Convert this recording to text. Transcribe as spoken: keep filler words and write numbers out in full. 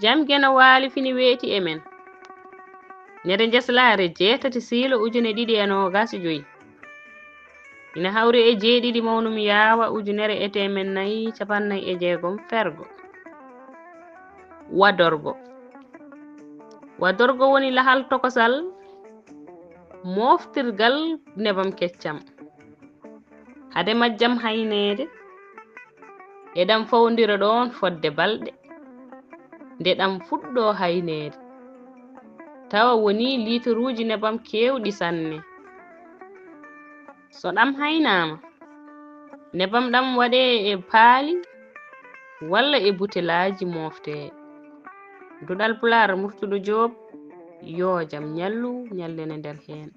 Jam Geno Waali fini weeti e men. Ñande Njaslaare jeetati Siilo ujune ɗiɗi e noogas e joy. Ina hawri e jeeɗiɗi Mawnum Yaawa ujunere e teemen nayi capannay e jeegom fergo. Wadorgo. Wadorgo woni lahal tokosal mooftirgal nebam keccam. Hade majjam hayneede, eɗam fawndira ɗoon fodde balɗe, nde ɗam fuɗɗoo hayneede, tawa wonii liitaruuji nebam keewɗi sanne. So ɗam haynaama, nebam ɗam waɗee e paali walla e butelaaji mooftee. Duɗal Pulaar Murtuɗo Joob, yoo jam ñallu, ñallene nder heen.